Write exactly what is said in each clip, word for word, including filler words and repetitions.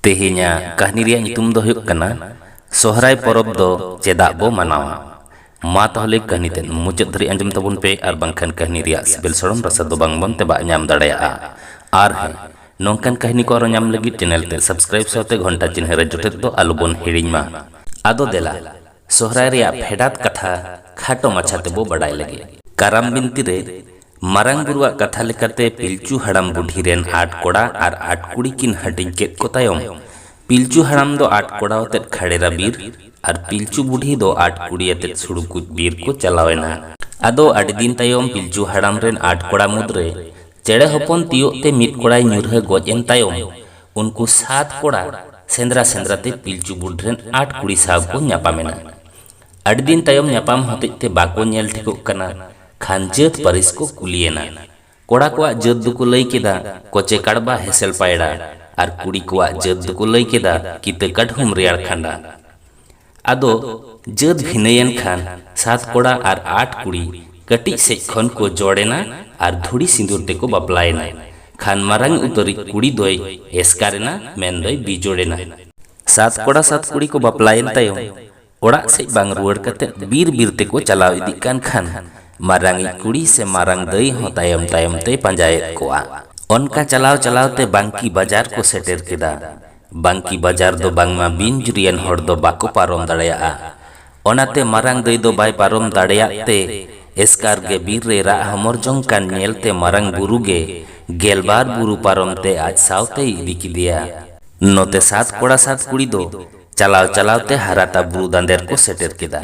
ᱛᱮᱦᱮᱧᱟᱜ ᱠᱟᱹᱦᱱᱤ ᱨᱮᱭᱟᱜ ᱧᱩᱛᱩᱢ ᱫᱚ ᱦᱩᱭᱩᱜ ᱠᱟᱱᱟ ᱥᱚᱦᱨᱟᱭ ᱯᱚᱨᱚᱵᱽ ᱫᱚ ᱪᱮᱫᱟᱜ ᱵᱚ ᱢᱟᱱᱟᱣᱟ᱾ ᱢᱟ ᱛᱟᱦᱚᱞᱮ ᱠᱟᱹᱦᱱᱤ ᱛᱮᱫ ᱢᱩᱪᱟᱹᱫ ᱫᱷᱟᱹᱨᱤᱡ ᱟᱸᱡᱚᱢ ᱛᱟᱵᱚᱱ ᱯᱮ, ᱟᱨ ᱵᱟᱝᱠᱷᱟᱱ ᱠᱟᱹᱦᱱᱤ ᱨᱮᱭᱟᱜ ᱥᱤᱵᱤᱞ ᱥᱚᱲᱚᱢ ᱨᱟᱥᱟ ᱫᱚ ᱵᱟᱝ ᱵᱚᱱ ᱛᱮᱵᱟᱜ ᱧᱟᱢ ᱫᱟᱲᱮᱭᱟᱜᱼᱟ᱾ ᱟᱨ ᱦᱮᱸ, ᱱᱚᱝᱠᱟᱱ ᱠᱟᱹᱦᱱᱤ ᱠᱚ ᱟᱨᱚ ᱧᱟᱢ ᱞᱟᱹᱜᱤᱫ ᱪᱮᱱᱮᱞ ᱛᱮ ᱥᱟᱵᱥᱠᱨᱟᱭᱤᱵ ᱥᱟᱶᱛᱮ ᱜᱷᱚᱱᱴᱟ ᱪᱤᱱᱦᱟᱹ ᱨᱮ ᱡᱚᱴᱮᱫ ᱫᱚ ᱟᱞᱚ ᱵᱚᱱ ᱦᱤᱲᱤᱧ ᱢᱟ᱾ ᱟᱫᱚ ᱫᱮᱞᱟ, ᱥᱚᱦᱨᱟᱭ ᱨᱮᱭᱟᱜ ᱯᱷᱮᱰᱟᱛ ᱠᱟᱛᱷᱟ ᱠᱷᱟᱴᱚ ᱢᱟᱪᱷᱟ ᱛᱮᱵᱚ ᱵᱟᱰᱟᱭ ᱞᱟᱹᱜᱤᱫ᱾ ᱠᱟᱨᱟᱢ ᱵᱤᱱᱛᱤ ᱨᱮ ᱢᱟᱨᱟᱝ ᱵᱩᱨᱩᱣᱟᱜ ᱠᱟᱛᱷᱟ ᱞᱮᱠᱟᱛᱮ ᱯᱤᱞᱪᱩ ᱦᱟᱲᱟᱢ ᱵᱩᱰᱷᱤ ᱨᱮᱱ ᱟᱴ ᱠᱚᱲᱟ ᱟᱨ ᱟᱴ ᱠᱩᱲᱤ ᱠᱤᱱ ᱦᱟᱹᱴᱤᱧ ᱠᱮᱫ ᱠᱚ ᱛᱟᱭᱚᱢ, ᱯᱤᱞᱪᱩ ᱦᱟᱲᱟᱢ ᱫᱚ ᱟᱴ ᱠᱚᱲᱟ ᱟᱛᱮᱫ ᱠᱷᱟᱲᱮᱨᱟ ᱵᱤᱨ ᱟᱨ ᱯᱤᱞᱪᱩ ᱵᱩᱰᱷᱤ ᱫᱚ ᱟᱴ ᱠᱩᱲᱤ ᱟᱛᱮᱫ ᱥᱩᱲᱩᱠᱩᱡ ᱵᱤᱨ ᱠᱚ ᱪᱟᱞᱟᱣ ᱮᱱᱟ᱾ ᱟᱫᱚ ᱟᱹᱰᱤ ᱫᱤᱱ ᱛᱟᱭᱚᱢ ᱯᱤᱞᱪᱩ ᱦᱟᱲᱟᱢ ᱨᱮᱱ ᱟᱴ ᱠᱚᱲᱟ ᱢᱩᱫᱽᱨᱮ ᱪᱮᱬᱮ ᱦᱚᱯᱚᱱ ᱛᱤᱭᱳᱜ ᱛᱮ ᱢᱤᱫ ᱠᱚᱲᱟᱭ ᱧᱩᱨᱦᱟᱹ ᱜᱚᱡ ᱮᱱ ᱛᱟᱭᱚᱢ, ᱩᱱᱠᱩ ᱥᱟᱛ ᱠᱚᱲᱟ ᱥᱮᱸᱫᱽᱨᱟ ᱥᱮᱸᱫᱽᱨᱟ ᱛᱮ ᱯᱤᱞᱪᱩ ᱵᱩᱰᱷᱤ ᱨᱮᱱ ᱟᱴ ᱠᱩᱲᱤ ᱥᱟᱶ ᱠᱚ ᱧᱟᱯᱟᱢ ᱮᱱᱟ᱾ ᱟᱹᱰᱤ ᱫᱤᱱ ᱛᱟᱭᱚᱢ ᱧᱟᱯᱟᱢ ᱦᱚᱛᱮᱡ ᱛᱮ ᱵᱟᱠᱚ ᱧᱮᱞ ᱴᱷᱤᱠᱚᱜ ᱠᱟᱱᱟ ᱠᱷᱟᱱ ᱡᱟᱹᱛ ᱯᱟᱹᱨᱤᱥ ᱠᱚ ᱠᱩᱞᱤᱭᱮᱱᱟ᱾ ᱠᱚᱲᱟ ᱠᱚᱣᱟᱜ ᱡᱟᱹᱛ ᱫᱚᱠᱚ ᱞᱟᱹᱭ ᱠᱮᱫᱟ ᱠᱚᱪᱮ ᱠᱟᱲᱵᱟ ᱦᱮᱸᱥᱮᱞ ᱯᱟᱭᱲᱟ, ᱟᱨ ᱠᱩᱲᱤ ᱠᱚᱣᱟᱜ ᱡᱟᱹᱛ ᱫᱚᱠᱚ ᱞᱟᱹᱭ ᱠᱮᱫᱟ ᱠᱤᱛᱟᱹ ᱠᱟᱰᱦᱩᱢ ᱨᱮᱭᱟᱲ ᱠᱷᱟᱸᱰᱟ᱾ ᱟᱫᱚ ᱡᱟᱹᱛ ᱵᱷᱤᱱᱟᱹᱭᱮᱱ ᱠᱷᱟᱱ ᱥᱟᱛ ᱠᱚᱲᱟ ᱟᱨ ᱟᱴ ᱠᱩᱲᱤ ᱠᱟᱹᱴᱤᱡ ᱥᱮᱡ ᱠᱷᱚᱱ ᱠᱚ ᱡᱚᱲ ᱮᱱᱟ ᱟᱨ ᱫᱷᱩᱲᱤ ᱥᱤᱸᱫᱩᱨ ᱛᱮᱠᱚ ᱵᱟᱯᱞᱟᱭᱮᱱᱟ᱾ ᱠᱷᱟᱱ ᱢᱟᱨᱟᱝ ᱩᱛᱟᱹᱨᱤᱡ ᱠᱩᱲᱤ ᱫᱚᱭ ᱮᱥᱠᱟᱨ ᱮᱱᱟ, ᱢᱮᱱ ᱫᱚᱭ ᱵᱤᱡᱳᱲ ᱮᱱᱟ᱾ ᱥᱟᱛ ᱠᱚᱲᱟ ᱥᱟᱛ ᱠᱩᱲᱤ ᱠᱚ ᱵᱟᱯᱞᱟᱭᱮᱱ ᱛᱟᱭᱚᱢ ᱚᱲᱟᱜ ᱥᱮᱡ ᱵᱟᱝ ᱨᱩᱣᱟᱹᱲ ᱠᱟᱛᱮ ᱵᱤᱨ ᱵᱤᱨ ᱛᱮᱠᱚ ᱪᱟᱞᱟᱣ ᱤᱫᱤᱜ ᱠᱟᱱ ᱠᱷᱟᱱ ᱢᱟᱨᱟᱝᱤᱡ ᱠᱩᱲᱤ ᱥᱮ ᱢᱟᱨᱟᱝ ᱫᱟᱹᱭ ᱦᱚᱸ ᱛᱟᱭᱚᱢ ᱛᱟᱭᱚᱢ ᱛᱮᱭ ᱯᱟᱸᱡᱟᱭᱮᱫ ᱠᱚᱣᱟ᱾ ᱚᱱᱠᱟ ᱪᱟᱞᱟᱣ ᱪᱟᱞᱟᱣ ᱛᱮ ᱵᱟᱝᱠᱤ ᱵᱟᱡᱟᱨ ᱠᱚ ᱥᱮᱴᱮᱨ ᱠᱮᱫᱟ᱾ ᱵᱟᱝᱠᱤ ᱵᱟᱡᱟᱨ ᱫᱚ ᱵᱟᱝᱢᱟ ᱵᱤᱱ ᱡᱩᱨᱤᱭᱟᱱ ᱦᱚᱲ ᱫᱚ ᱵᱟᱠᱚ ᱯᱟᱨᱚᱢ ᱫᱟᱲᱮᱭᱟᱜᱼᱟ᱾ ᱚᱱᱟᱛᱮ ᱢᱟᱨᱟᱝ ᱫᱟᱹᱭ ᱫᱚ ᱵᱟᱭ ᱯᱟᱨᱚᱢ ᱫᱟᱲᱮᱭᱟᱜ ᱛᱮ ᱮᱥᱠᱟᱨ ᱜᱮ ᱵᱤᱨ ᱨᱮ ᱨᱟᱜ ᱦᱚᱢᱚᱨ ᱡᱚᱝ ᱠᱟᱱ ᱧᱮᱞᱛᱮ ᱢᱟᱨᱟᱝ ᱵᱩᱨᱩ ᱜᱮ ᱜᱮᱞᱵᱟᱨ ᱵᱩᱨᱩ ᱯᱟᱨᱚᱢ ᱛᱮ ᱟᱡ ᱥᱟᱶᱛᱮᱭ ᱤᱫᱤ ᱠᱮᱫᱮᱭᱟ᱾ ᱱᱚᱛᱮ ᱥᱟᱛ ᱠᱚᱲᱟ ᱥᱟᱛ ᱠᱩᱲᱤ ᱫᱚ ᱪᱟᱞᱟᱣ ᱪᱟᱞᱟᱣ ᱛᱮ ᱦᱟᱨᱟᱛᱟ ᱵᱩᱨᱩ ᱫᱟᱸᱫᱮᱨ ᱠᱚ ᱥᱮᱴᱮᱨ ᱠᱮᱫᱟ᱾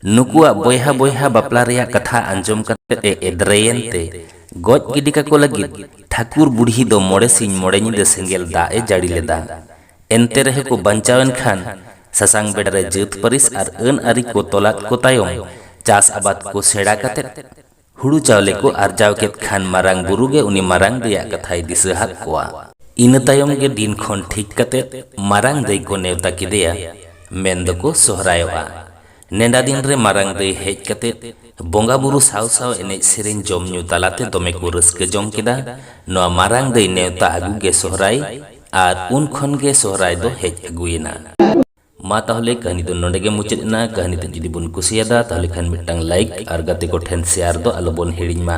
ᱱᱩᱠᱩᱣᱟᱜ ᱵᱚᱭᱦᱟ ᱵᱚᱭᱦᱟ ᱵᱟᱯᱞᱟ ᱨᱮᱭᱟᱜ ᱠᱟᱛᱷᱟ ᱟᱸᱡᱚᱢ ᱠᱟᱛᱮ ᱮ ᱮᱫᱽᱨᱮᱭᱮᱱ ᱛᱮ ᱜᱚᱡ ᱜᱤᱰᱤ ᱠᱟᱠᱚ ᱞᱟᱹᱜᱤᱫ ᱴᱷᱟᱹᱠᱩᱨ ᱵᱩᱰᱷᱤ ᱫᱚ ᱢᱚᱬᱮ ᱥᱤᱧ ᱢᱚᱬᱮ ᱧᱤᱫᱟᱹ ᱥᱮᱸᱜᱮᱞ ᱫᱟᱜ ᱮ ᱡᱟᱹᱲᱤ ᱞᱮᱫᱟ᱾ ᱮᱱᱛᱮ ᱨᱮᱦᱚᱸ ᱠᱚ ᱵᱟᱧᱪᱟᱣ ᱮᱱ ᱠᱷᱟᱱ ᱥᱟᱥᱟᱝ ᱵᱮᱲᱟ ᱨᱮ ᱡᱟᱹᱛ ᱯᱟᱹᱨᱤᱥ ᱟᱨ ᱟᱹᱱ ᱟᱹᱨᱤ ᱠᱚ ᱛᱚᱞᱟᱫ ᱠᱚ ᱛᱟᱭᱚᱢ ᱪᱟᱥ ᱟᱵᱟᱫ ᱠᱚ ᱥᱮᱬᱟ ᱠᱟᱛᱮ ᱦᱩᱲᱩ ᱪᱟᱣᱞᱮ ᱠᱚ ᱟᱨᱡᱟᱣ ᱠᱮᱫ ᱠᱷᱟᱱ ᱢᱟᱨᱟᱝ ᱵᱩᱨᱩ ᱜᱮ ᱩᱱᱤ ᱢᱟᱨᱟᱝ ᱫᱟᱹᱭᱟᱜ ᱠᱟᱛᱷᱟᱭ ᱫᱤᱥᱟᱹ ᱦᱟᱫ ᱠᱚᱣᱟ᱾ ᱤᱱᱟᱹ ᱛᱟᱭᱚᱢ ᱜᱮ ᱫᱤᱱ ᱠᱷᱚᱱ ᱴᱷᱤᱠ ᱠᱟᱛᱮ ᱢᱟᱨᱟᱝ ᱫᱟᱹᱭ ᱠᱚ ᱱᱮᱣᱛᱟ ᱠᱮᱫᱮᱭᱟ, ᱢᱮᱱ ᱫᱚᱠᱚ ᱥᱚᱦᱨᱟᱭᱚᱜᱼᱟ᱾ ᱱᱮᱰᱟ ᱫᱤᱱ ᱨᱮ ᱢᱟᱨᱟᱝ ᱫᱟᱹᱭ ᱦᱮᱡ ᱠᱟᱛᱮ ᱵᱚᱸᱜᱟ ᱵᱩᱨᱩ ᱥᱟᱶ ᱥᱟᱶ ᱮᱱᱮᱡ ᱥᱮᱨᱮᱧ ᱡᱚᱢ ᱧᱩ ᱛᱟᱞᱟᱛᱮ ᱫᱚᱢᱮ ᱠᱚ ᱨᱟᱹᱥᱠᱟᱹ ᱡᱚᱝ ᱠᱮᱫᱟ᱾ ᱱᱚᱣᱟ ᱢᱟᱨᱟᱝ ᱫᱟᱹᱭ ᱱᱮᱣᱛᱟ ᱟᱹᱜᱩ ᱜᱮ ᱥᱚᱦᱨᱟᱭ᱾ ᱟᱨ ᱩᱱ ᱠᱷᱚᱱ ᱜᱮ ᱥᱚᱦᱨᱟᱭ ᱫᱚ ᱦᱮᱡ ᱟᱹᱜᱩᱭᱮᱱᱟ᱾ ᱢᱟ ᱛᱟᱦᱚᱞᱮ ᱠᱟᱹᱦᱱᱤ ᱫᱚ ᱱᱚᱰᱮ ᱜᱮ ᱢᱩᱪᱟᱹᱫ ᱮᱱᱟ᱾ ᱠᱟᱹᱦᱱᱤ ᱛᱮ ᱡᱩᱫᱤ ᱵᱚᱱ ᱠᱩᱥᱤᱭᱟᱫᱟ, ᱛᱟᱦᱚᱞᱮ ᱠᱷᱟᱱ ᱢᱤᱫᱴᱟᱝ ᱞᱟᱭᱤᱠ ᱟᱨ ᱜᱟᱛᱮ ᱠᱚ ᱴᱷᱮᱱ ᱥᱮᱭᱟᱨ ᱫᱚ ᱟᱞᱚ ᱵᱚᱱ ᱦᱤᱲᱤᱧ ᱢᱟ᱾